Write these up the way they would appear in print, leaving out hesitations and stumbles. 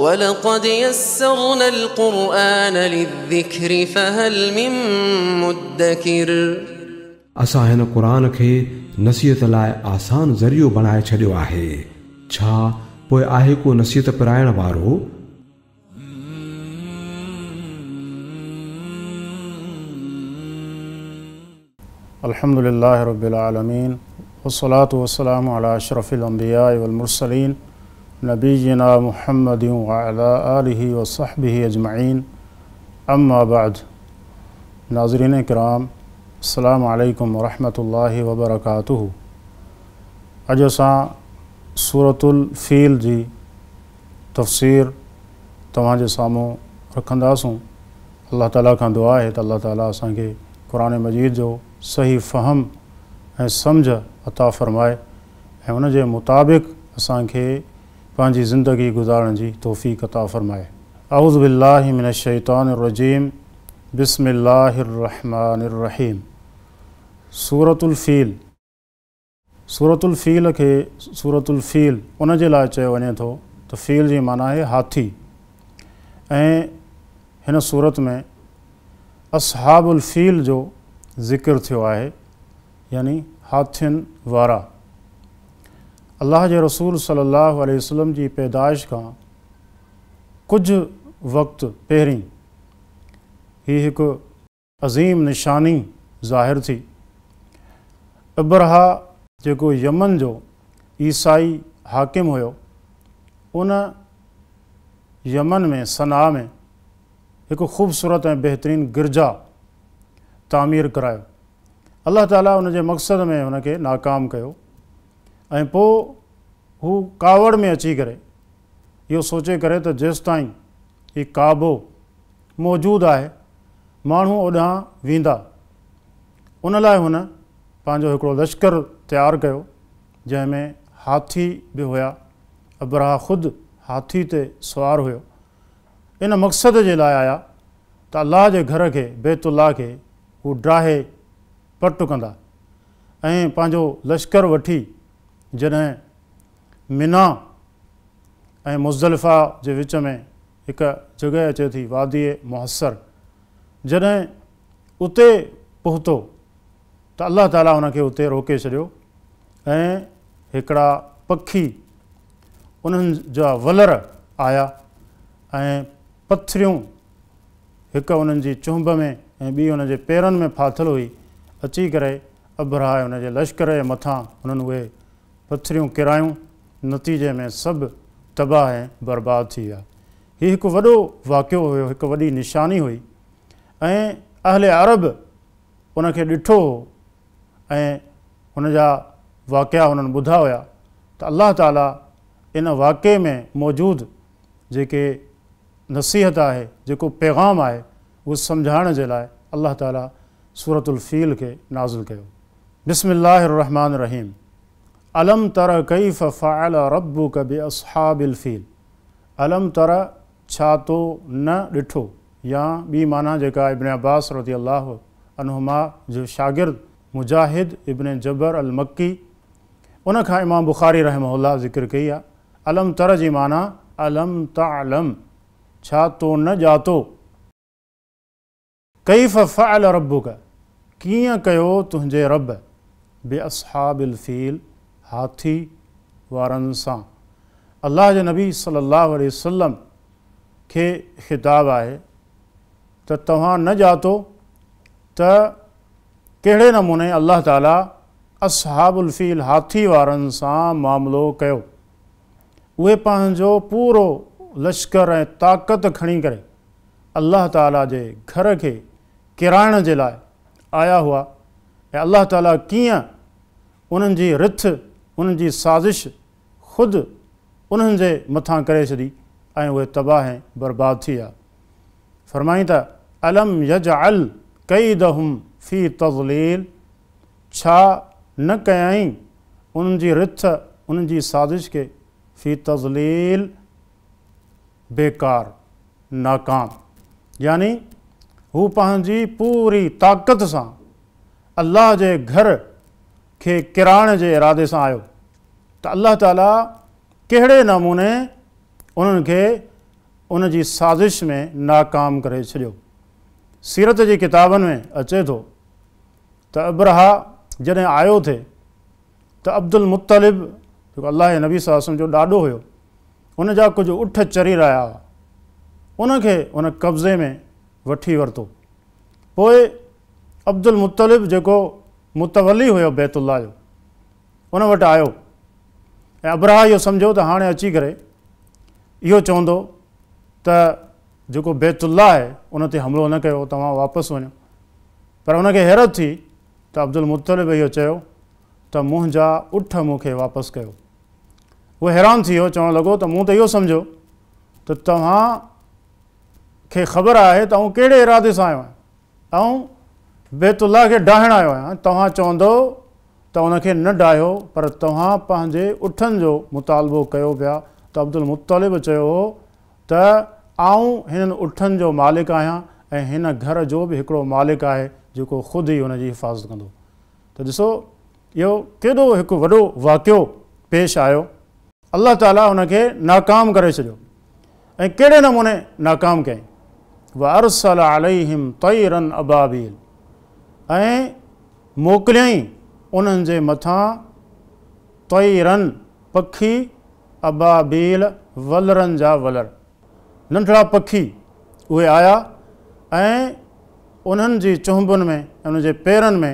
ولقد يسرنا القرآن للذكر فهل من مدكر. असां हिन क़ुर खे नसीहत लाइ आसान ज़रियो बणाए छॾियो आहे, छा पोइ आहे को नसीहत पराइण वारो? अल्हम्दुलिल्लाहि रब्बिल आलमीन वस्सलातु वस्सलामु अला अशरफिल अंबिया वल मुरसलीन नबीना मुहम्मद व अला आलिहि व सहबिहि अजमईन। अम्मा बाद। नाज़रीन किराम, अस्सलामु अलैकुम व रहमतुल्लाहि व बरकातुहू। अॼु असां सूरतुल फ़ील जी तफ़सीर तव्हांजे साम्हूं रखंदासूं। अल्लाह ताला खां दुआ आहे त अल्लाह ताला असांखे क़ुरान मजीद जो सही फ़हम ऐं सम्झ अता फ़रमाए ऐं उन जे मुताबिक़ असांखे पंहिंजी ज़िंदगी गुज़ारण जी तौफ़ीक़ अता फ़रमाए। अऊज़ु बिल्लाहि मिनश शैतानिर रजीम। बिस्मिल्लाहिर रहमानिर रहीम। सूरतुल फ़ील। सूरतुल फ़ील खे सूरतुल फ़ील उन जे लाइ चयो वञे थो त फ़ील जी माना आहे हाथी, ऐं हिन सूरत में अस्हाबुल फ़ील जो ज़िक्र थियो आहे, यानी हाथियुनि वारा। अल्लाह जे रसूल सल्लल्लाहु अलैहि वसल्लम जी पैदाइश खां कुझु वक़्तु पहिरीं ही हिकु अज़ीम निशानी ज़ाहिर थी। अबरहा जेको यमन जो ईसाई हाकिम हुयो, उन यमन में सना में हिकु ख़ूबसूरत ऐं बहितरीन गिरजा तामीर करायो। अल्लाह ताला उन जे मक़सद में हुनखे नाकाम कयो ऐं पोइ हू कावड़ में अची करे इहो सोचे करे त जेसि ताईं हीउ काबो मौजूदु आहे माण्हू ओॾां वेंदा। उन लाइ हुन पंहिंजो हिकिड़ो लश्कर तयारु कयो जंहिंमें हाथी बि हुया। अबरहा ख़ुदि हाथी ते सवार हुयो। इन मक़सद जे लाइ आया त अल्लाह जे घर खे, बैतुल्लाह खे हू डाहे पट कंदा ऐं पंहिंजो लश्कर वठी जॾहिं मिना ऐं मुज़दलिफ़ा जे विच में हिकु जॻह अचे थी वादी मुहसर, जॾहिं उते पहुतो त अल्लाह ताला हुनखे उते रोके छॾियो ऐं हिकिड़ा पखी उन्हनि जा वलर आया ऐं पथरियूं हिकु उन्हनि जी चुंब में ऐं ॿी हुनजे पेरनि में फाथिल हुई, अची करे अबरहा हुनजे लश्कर जे मथां हुननि उहे पथरियूं किरायूं। नतीजे में सभु तबाह ऐं बर्बाद थी विया। हीउ हिकु वॾो वाक़ियो हुयो, हिकु वॾी निशानी हुई ऐं अहले अरब उनखे ॾिठो हो ऐं हुनजा वाक़िया हुननि ॿुधा हुया त अल्लाह ताला इन वाक़िए में मौजूदु जेके नसीहत आहे, जेको पैगाम आहे, उहो सम्झाइण जे लाइ अल्लाह ताला सूरतुल फ़ील खे नाज़िल कयो। बिस्मिल्लाहिर रहमानिर रहीम। अलम तर कैफ फ़अल रब्बुक बिअस्हाबिल फ़ील। अलम तर छा तो न ॾिठो, या ॿी माना जेका इब्न अब्बास रज़ी अल्लाह अन्हुमा जो शागिर्द मुजाहिद इब्न जबर अल मक्की उन खां इमाम बुखारी रहमहुल्लाह ज़िक्र कई आहे। अलम तर जी माना अलम तअलम, छा तो न ॼातो। कैफ फ़अल रब्बुक, कीअं कयो तुंहिंजे रब, बिअस्हाबिल फ़ील, हाथी वारनि सां। अल्लाह जे नबी सल्लल्लाहु अलैहि वसल्लम खे ख़िताब आहे त तव्हां न ॼातो त कहिड़े नमूने अल्लाह ताला अस्हाबुल फ़ील हाथी वारनि सां मामिलो कयो। उहे पंहिंजो पूरो लश्कर ऐं ताक़त खणी करे अल्लाह ताला जे घर खे किराइण जे लाइ आया हुआ ऐं अल्लाह ताला कीअं उन्हनि जी रिथ, उन्हनि जी साज़िश ख़ुदि उन्हनि जे मथां करे छॾी ऐं उहे तबाह ऐं बर्बाद थी विया। फरमाई त अलम यजअल कैदहुम फ़ी तज़लील, छा न कयाई उन्हनि जी रिथ, उन्हनि जी साज़िश खे फ़ी तज़लील, बेकार, नाकाम। यानी हू पंहिंजी पूरी ताक़त सां अल्लाह जे घर खे किराइण जे इरादे सां आयो त अल्लाह ताला कहिड़े नमूने उन्हनि खे ان جي سازش ۾ ناڪام ڪري ڇڏيو. سيرت جي ڪتابن ۾ اچي ٿو ته ابرهه جڏهن آيو ٿي ته عبدالمطلب جيڪو الله جي نبي صلي الله عليه وسلم جو ڏاڏو هيو ان جا ڪجهه اٺ چري رهيا هئا، ان کي ان قبضي ۾ وٺي ورتو. پوء عبدالمطلب جيڪو متولي هيو بيت الله جو ان وٽ آيو ۽ ابرهه اهو سمجهيو ته هاڻي اچي ڪري اهو چوندو ته جيڪو بيت الله آهي ان تي حملو نه ڪيو، توهان واپس وڃو. پر ان کي حيرت ٿي ته عبدالمطلب اهو چيو ته منهنجا اٺ مون کي واپس ڪيو. هو حيران ٿي ويو، چوڻ لڳو ته مون ته اهو سمجهيو ته توهان کي خبر آهي ته آئون ڪهڙي ارادي سان آيو آهيان، آئون بيت الله کي ڊاهڻ آيو آهيان، توهان چوندؤ ته ان کي نه ڊاهيو، پر توهان پنهنجي اٺن جو مطالبو ڪيو پيا ته عبدالمطلب چيو هو ته آئون هنن اٺن جو مالڪ آهيان ۽ هن گهر جو به هڪڙو مالڪ آهي جيڪو خود ئي ان جي حفاظت ڪندو. ته ڏسو اهو ڪيڏو هڪ وڏو واقعو پيش آيو. الله تعاليٰ ان کي ناڪام ڪري ڇڏيو ۽ ڪهڙي نموني ناڪام ڪيائين؟ وارسل عليهم طيرا ابابيل ۽ موڪليائين انهن جي مٿان طيرا پکي ابابيل ولرن جا ولر، ننڍڙا پکي، اهي آيا ۽ انهن جي چهنبن ۾ ۽ انهن جي پيرن ۾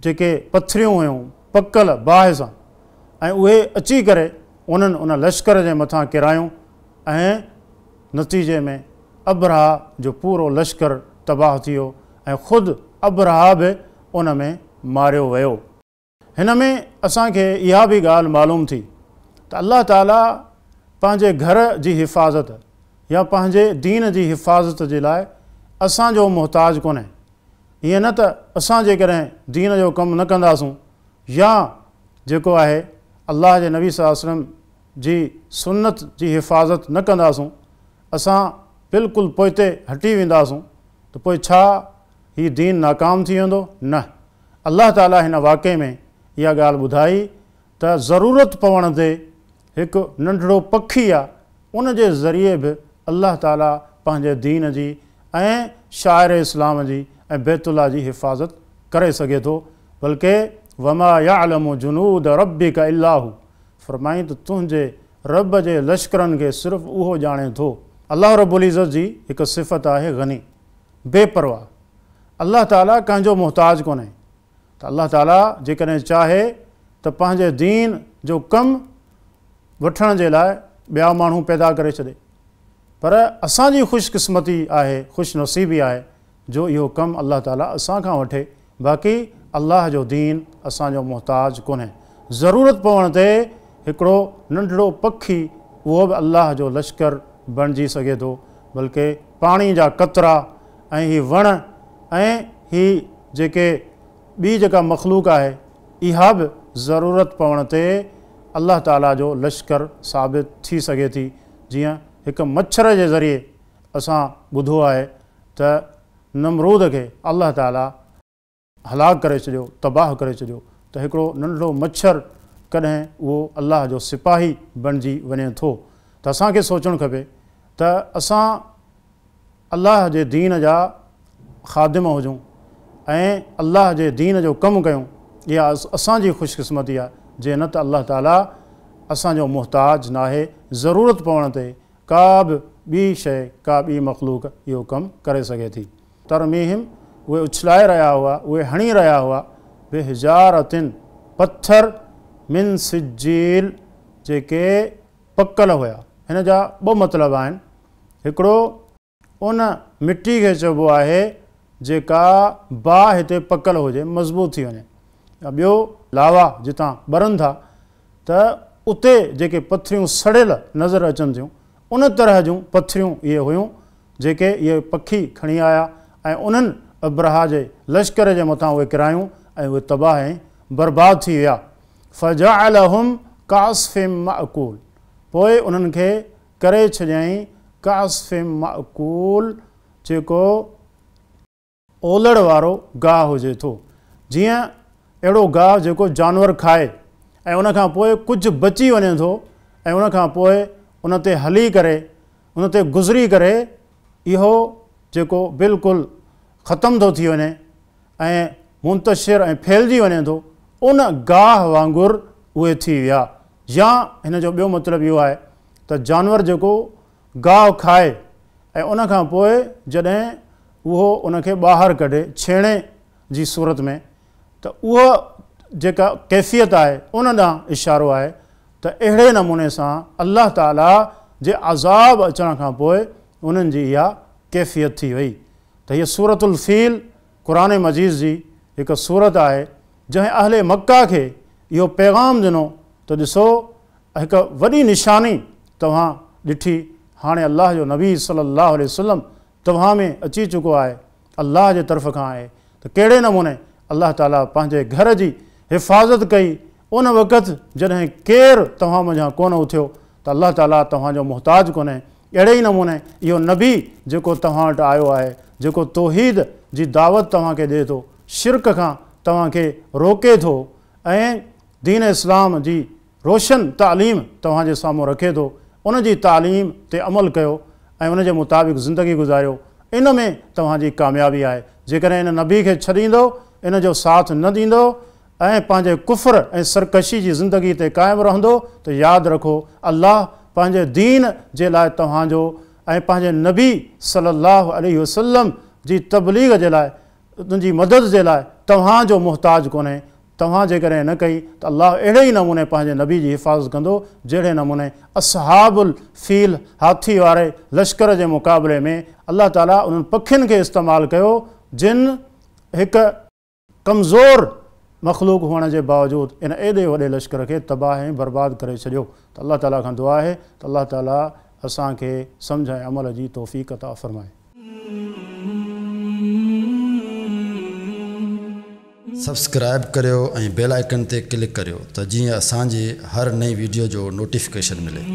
جيڪي پٿريون هيون پڪل باهه سان ۽ اهي اچي ڪري انهن ان لشڪر جي مٿان ڪيرايون ۽ نتيجي ۾ ابرهه جو پورو لشڪر تباهه ٿي ويو ۽ خود ابرهه به ان ۾ ماريو ويو. هن ۾ اسان کي اها به ڳالهه معلوم ٿي ته الله تعاليٰ پنهنجي گهر جي حفاظت يا پنهنجي دين جي حفاظت جي لاء اسان جو محتاج ڪونهي. ائين نه ته اسان جيڪڏهن دين جو ڪم نه ڪنداسون يا جيڪو آهي الله جي نبي صلي الله عليه وسلم جي سنت جي حفاظت نه ڪنداسون، اسان بلڪل پوئتي هٽي وينداسون ته پوء ڇا هي دين ناڪام ٿي ويندو؟ نه. الله تعاليٰ هن واقعي ۾ اها ڳالهه ٻڌائي ته ضرورت پوڻ تي هڪ ننڍڙو پکي آ ان جي ذريعي به الله تعاليٰ پنهنجي دين جي ۽ شعائر اسلام جي ۽ بيت الله جي حفاظت ڪري سگهي ٿو بلڪه وما يعلم جنود ربک الا هو فرمائين ته تنهنجي رب جي لشڪرن کي صرف اهو ڄاڻي ٿو. الله رب العزت جي هڪ صفت آهي غني، بي پرواهه. الله تعاليٰ ڪنهن جو محتاج ڪونهي ته الله تعاليٰ جيڪڏهن چاهي ته پنهنجي دين جو ڪم وٺڻ جي لاء ٻيا ماڻهو پيدا ڪري ڇڏي پر اسان جي خوش قسمتي آهي، خوش نصيبي آهي جو اهو ڪم الله تعاليٰ اسان کان وٺي، باقي الله جو دين اسان جو محتاج ڪونهي. ضرورت پوڻ تي هڪڙو ننڍڙو پکي اهو به الله جو لشڪر بڻجي سگهي ٿو، بلڪه پاڻي جا قطرا ۽ هي وڻ ۽ هي جيڪي ٻي جيڪا مخلوق آهي اها به ضرورت پوڻ تي الله تعاليٰ جو لشڪر ثابت ٿي سگهي ٿي، جيئن هڪ مڇر جي ذريعي اسان ٻڌو آهي ته نمرود کي الله تعاليٰ هلاڪ ڪري ڇڏيو، تباهه ڪري ڇڏيو ته هڪڙو ننڍڙو مڇر ڪڏهن اهو الله جو سپاهي بڻجي وڃي ٿو ته اسان کي سوچڻ کپي ته اسان الله جي دين جا خادم هجون ۽ الله جي دين جو ڪم ڪيون، اها اسان جي خوش قسمتي آهي، جي نه ته الله تعاليٰ اسان جو محتاج ناهي، ضرورت پوڻ تي ڪا به ٻي شيء، ڪا ٻي مخلوق اهو ڪم ڪري سگهي ٿي. ترميهم، اهي اڇلائي رهيا هئا، اهي هڻي رهيا هئا، بحجارة، پٿر، من سجيل، جيڪي پڪل هيا. هن جا ٻه مطلب آهن، هڪڙو ان مٽي کي چئبو آهي جيڪا باهه تي پڪل هجي، مضبوط ٿي وڃي ۽ ٻيو لاوا جتان ٻرن ٿا ته اتي جيڪي پٿريون سڙيل نظر اچن ٿيون، ان طرح جون پٿريون اهي هيون جيڪي اهي پکي کڻي آيا ۽ انهن ابرهه جي لشڪر جي مٿان اهي ڪرايون ۽ اهي تباهه ۽ برباد ٿي ويا. فجعلهم ڪعصف ماڪول پوء انهن کي ڪري ڇڏيائين ڪعصف ماڪول جيڪو اولڙ وارو گاهه هجي ٿو، جيئن اهڙو گاهه جيڪو جانور کائي ۽ ان کان پوء ڪجهه بچي وڃي ٿو ۽ ان کان پوء ان تي هلي ڪري ان تي گذري ڪري اهو جيڪو بلڪل ختم ٿو ٿي وڃي ۽ منتشر ۽ ڦهلجي وڃي ٿو، ان گاهه وانگر اهي ٿي ويا. يا هن جو ٻيو مطلب اهو آهي ته جانور جيڪو گاهه کائي ۽ ان کان پوء جڏهن اهو ان کي ٻاهر ڪڍي ڇيڻي جي صورت ۾ ته اها جيڪا ڪيفيت آهي ان ڏانهن اشارو آهي ته اهڙي نموني سان الله تعاليٰ جي عذاب اچڻ کان پوء انهن جي اها ڪيفيت ٿي وئي ته هيء سورة الفيل قرآن مجيد جي هڪ سورت آهي جنهن اهل مڪه کي اهو پيغام ڏنو ته ڏسو هڪ وڏي نشاني توهان ڏٺي هاڻي الله جو نبي صلي الله عليه وسلم توهان ۾ اچي چڪو آهي الله جي طرف کان آهي ته ڪهڙي نموني الله تعاليٰ پنهنجي گهر جي حفاظت ڪئي ان وقت جڏهن ڪير توهان منجهان ڪونه اٿيو ته الله تعاليٰ توهان جو محتاج ڪونهي. اهڙي ئي نموني اهو نبي جيڪو توهان وٽ آيو آهي، جيڪو توحيد جي دعوت توهان کي ڏئي ٿو، شرڪ کان توهان کي روڪي ٿو ۽ دين اسلام جي روشن تعليم توهان جي سامهون رکي ٿو، ان جي تعليم تي عمل ڪيو ۽ ان جي مطابق زندگي گذاريو، ان ۾ توهان جي ڪاميابي آهي. جيڪڏهن ان نبي کي ڇڏيندؤ، ان جو ساٿ نه ڏيندؤ ۽ پنهنجي ڪفر ۽ سرڪشي جي زندگي تي قائم رهندؤ ته ياد رکو الله پنهنجي دين جي لاء توهان جو ۽ پنهنجي نبي صلي الله عليه وسلم جي تبليغ جي لاء ان جي مدد جي لاء توهان جو محتاج ڪونهي، توهان جيڪڏهن نه ڪئي ته الله اهڙي ئي نموني پنهنجي نبي جي حفاظت ڪندو جهڙي نموني اصحاب الفيل هاٿي واري لشڪر جي مقابلي ۾ الله تعالي انهن پکين کي استعمال ڪيو جن هڪ ڪمزور مخلوق هئڻ جي باوجود ان ايڏي وڏي لشڪر کي تباهه ۽ برباد ڪري ڇڏيو ته الله تعالي کان دعا آهي ته الله تعالي اسان کي سمجهه ۽ عمل جي توفيق عطا فرمائي. سبسڪرائيب ڪريو ۽ بيل آئيڪن تي ڪلڪ ڪريو ته جيئن اسان جي هر نئين ويڊيو جو نوٽيفڪيشن ملي.